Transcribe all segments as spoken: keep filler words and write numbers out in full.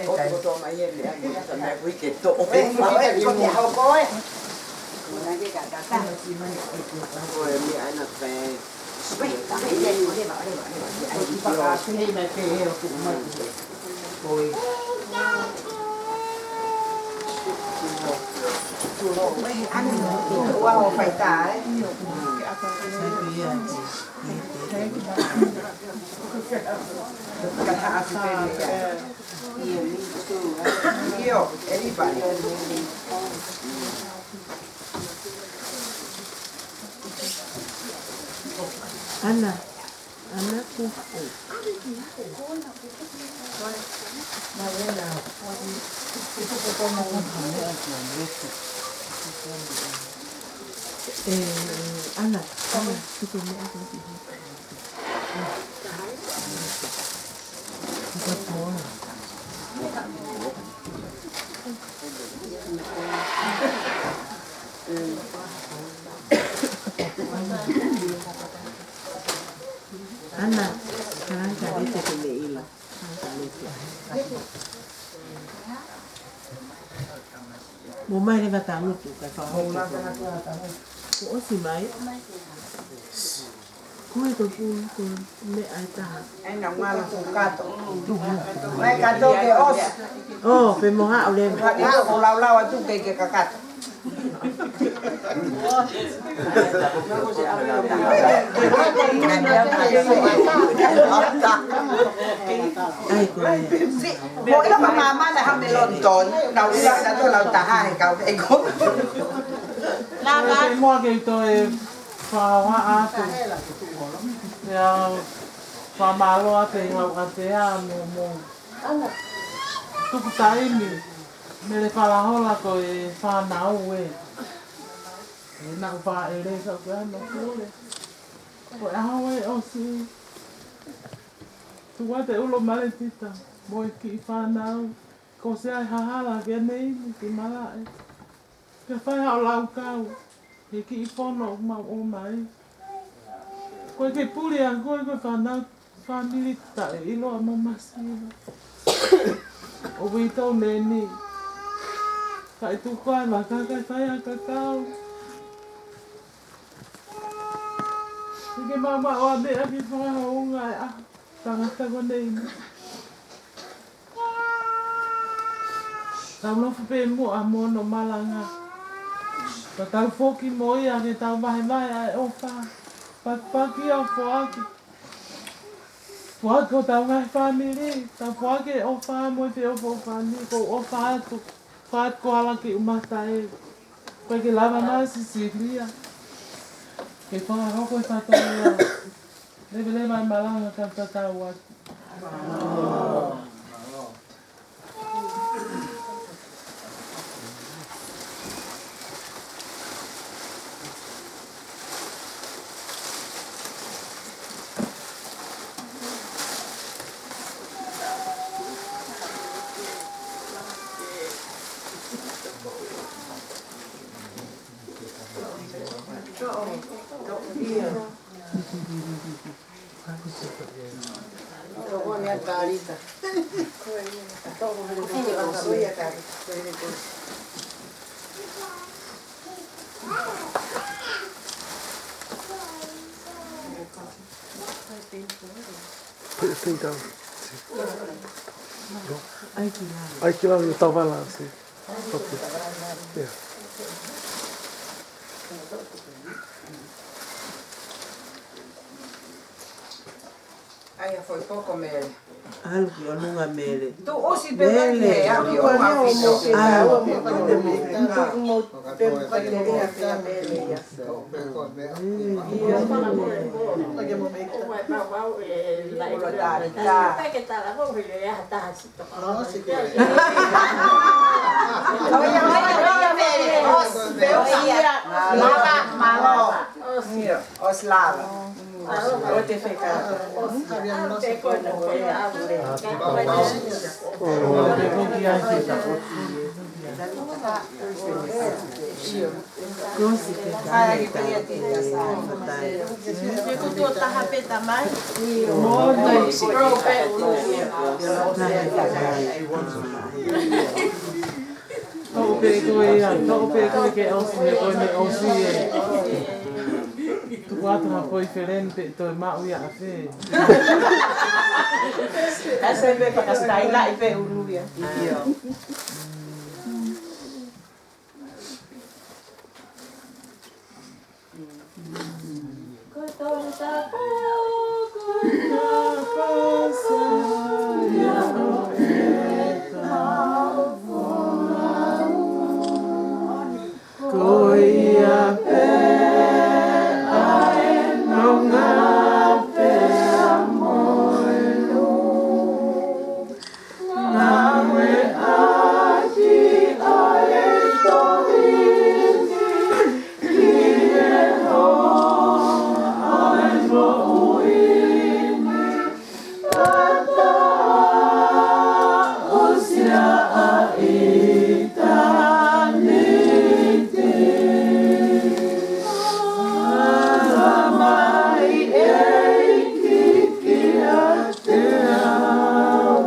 ʻOku kotoa mai e meʻa, ko e meʻa ko ē ke toʻo. Ko e meʻa ʻana pē. ʻAna, ʻAna ku. ʻE, ʻAna, ʻAna, tuku meʻa ko ē. ʻAna, ʻAna, ka lete ke me ila. Mo mai leva tangutu, ka fakahola. Ko ʻosi mai. Ko e ko pu, ko e meʻa ʻe taha. ʻAi na ngala ko kato. Mai kato ke ʻosi. ʻO, pe mo haʻu leva. Haʻu ko laulau atu ke ke kakato. ʻAi ko e. Mo ila ma mama na ha me London, na ila na to lau taha he kau eko. Ke moa ke to e fakahoha atu. ʻIo, fakamālō atu e ngau atu ʻa mo mo. Tuku taimi, Mele Falahola ko e fānau ē. ʻE naʻu faʻele sa ko e ʻana pule. Ko e ʻaho ē ʻosi. Tuku atu e ulo Maletita, mo e kiʻi fānau. Ko se ai hahala ke nei ni ki malaʻe. Ke fai haʻo laukau, he kiʻi fono ʻoku mau ʻomai. Ko e ke puli a koe ko e fānau, fāmili taʻeʻiloa mo masiva. ʻO uitou neni. Ka e tuku ai ma kaka e fai a kakau. Ke ke mau maʻu a meʻa ke fakahounga e ʻaho. Tangata ko nei ni. Tau nofo pē muʻa mo hono malanga. Ka tau foki mo ia ke tau vahevahe ʻa e ʻofa. Pakipaki ʻo foaki. Foaki ko tau ngaahi fāmili. Tau foaki e ʻofa mo e feʻofoʻofani. Ko u ʻofa atu. Foaki ko ala ki ʻumata ē. Ko e ke lava mai Sisilia. Ke fakahoko e fatoa. Leveleva e malanga ka tatau atu. Put your feet down. ʻAi ki lalo. ʻAi ki lalo, tau vala, see. Okay. Yeah. ʻAi a foʻi poko Mele. ʻAlu ki ʻolunga Mele. Tuʻusi pē mai Mele. Ki he ʻapi o Mele. ʻAlu. ʻOsi lava. ʻO te feka. Kosi ke taha e tau. Ke kutu ʻo taha pē tamai. Toʻo pē koe ia, toʻo pē koe ke ʻosi, me koe me ʻosi ē. Tuku atu ha boyfriend pē toe maʻu ia ʻafē. ʻAse pē fakasitailaʻi pē ʻulu ia. Ko ia pē ʻa e nonga pea mo e lū. Ngāue ʻaki ʻa e tohi ni ki he hoa ʻo e moʻui ni. Pea taʻusia ʻa ʻitāniti. Ala mai ʻEiki kiate au.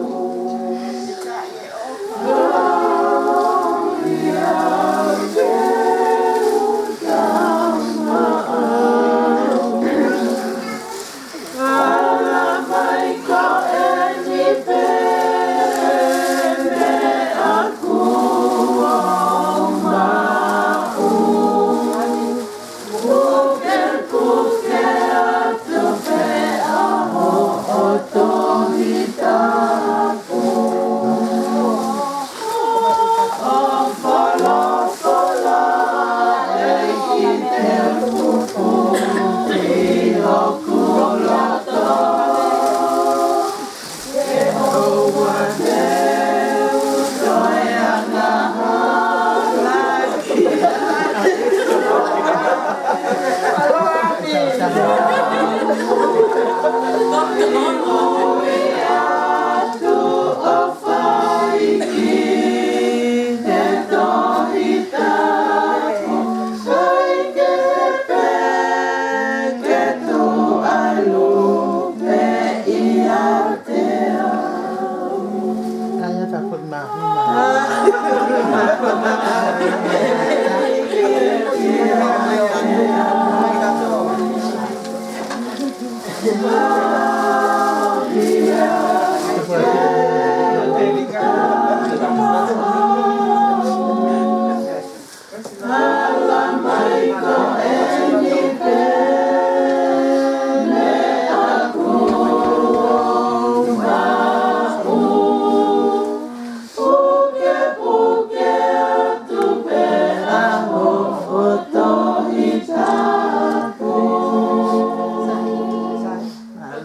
Pukepuke atu pē ʻa hoʻo Tohi Tapu.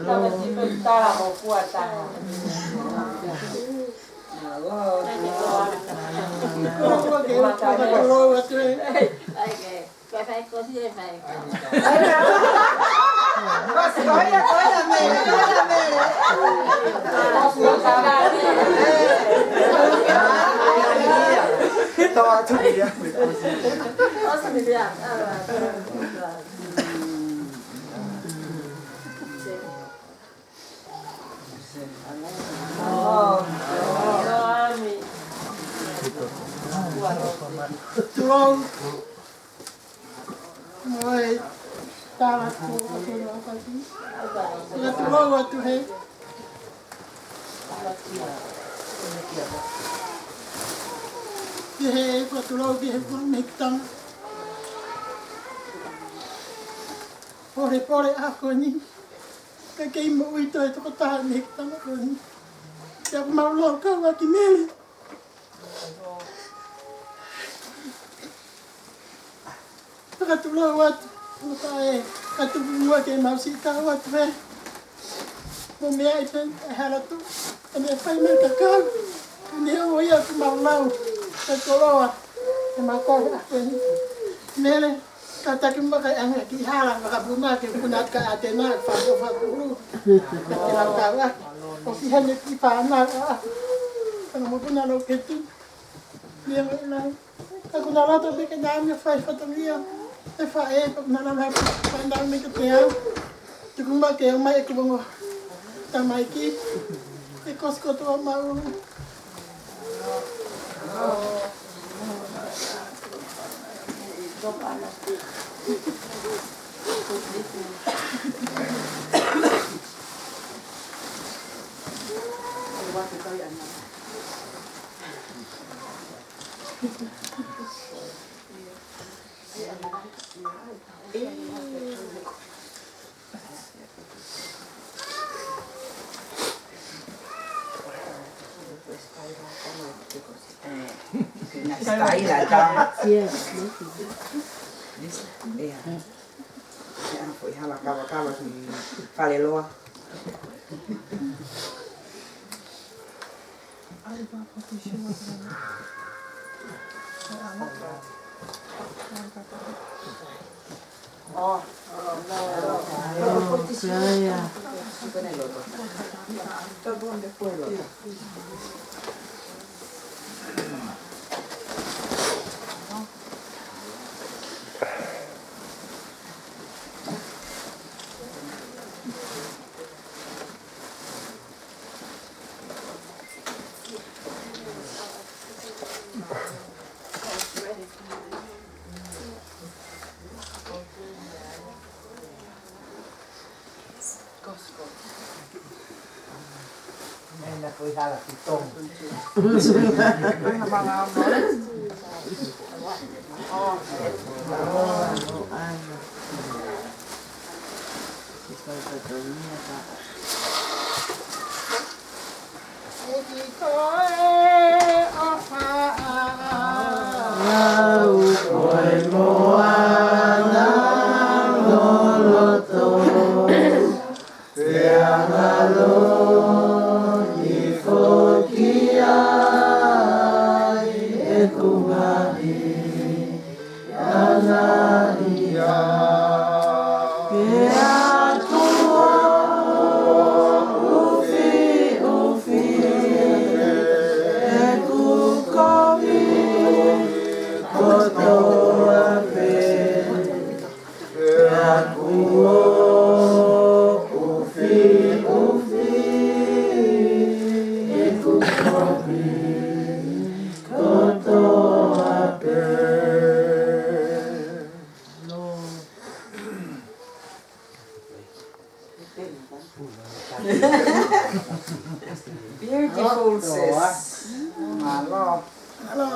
Tau ʻosi pē tala mo kuata. Koe, koe, koe, koe, koe, koe. Fai, fai, kosi e fai. Kosi, ko ia, ko ia, Mele, ko ia, Mele. Tau atu ia. Kosi ia. Tulou. Oi. Tala tu, tulou atu. Tulou atu he. Ki he, ko tulou ki he kau mehikitanga. Pole, pole ʻa ko eni. Ka kei moʻui toe tokotaha mehikitanga ko eni. Pea mau lau kau ʻaki Mele. Fakatulou atu, ʻo ka e, ka tuku ua ke mau siʻi kau atu ē. Mo meʻa i pen, e hala tu, e meʻa fai mai ka kau. Ne o ia ku mau lau, ka koloa, e mau kau ʻa ko eni. Mele, ka taki maka e anga ki hala, maka puna ke puna ka ʻatena, fa, fa, fa, pulu. Ka ke lau kau ʻa, ʻo ki hene ki fānau ʻa, ka mo puna lau ke tu. Ia, mai nai. Ka ʻoku na loto pē ke na ʻomai ha fatongia ʻe he faʻē, ka ʻoku na ʻomai ha fatongia mei he ʻEiki. Tuku muʻa ke ʻomai ʻeku ongo tamaiki, ʻe kosi kotoa maʻu. Style ʻa e tama. Ia. Ia, foʻi hala kavakava ki Faleloa. Meʻa ko e hala ki Tonga. ʻEiki ko e ʻofa ʻaʻau. Ko e moana loloto. Pea ngalohi foki ai ʻeku ngaahi ʻana ia. Pea kuo ʻufiʻufi ʻeku kovi kotoa pē. Pea kuo ʻufiʻufi ʻeku kovi kotoa pē. Beautiful, sis. Mālō. Mālō.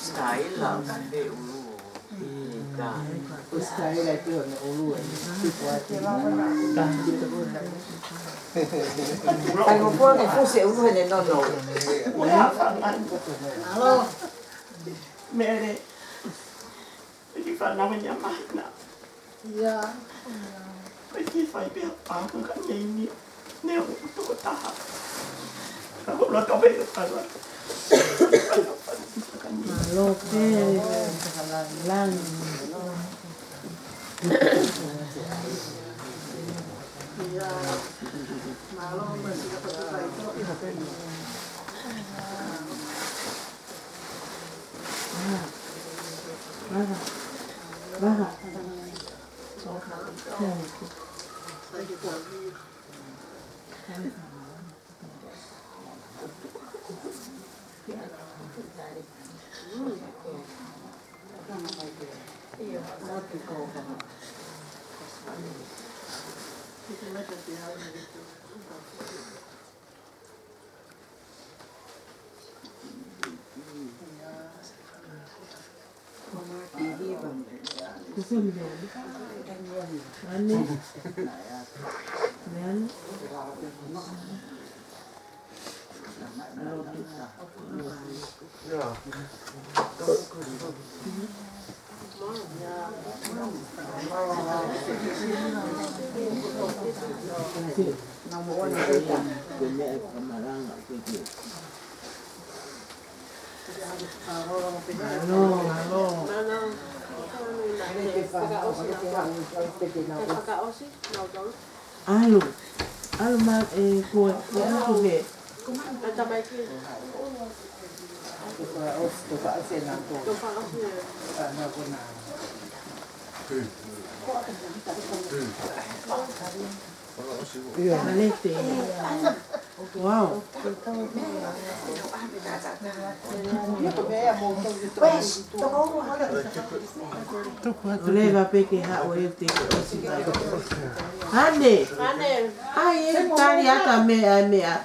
Style ʻa e ʻulu. Ko e style ʻa e ʻulu ē. Ai, ko e fuʻu se ʻulu ʻene nono. Mālō. Mele. Piki fānau ʻi he māhina. Ia. Piki fai pē ha pāmu ka nei ni. Ne u toko taha. Ka ko loto pē ka loto. Mālō pē, ka langilangi. Ia. Mālō masiʻi ka piki fai pē. Mālō, mālō. ʻAlu, ʻalu mā, ē, ko e, ko e ʻalu ko ē. Wow. Leva pē ke haʻu e te ʻosi. Ane. Ai, e tali ata meʻa, meʻa.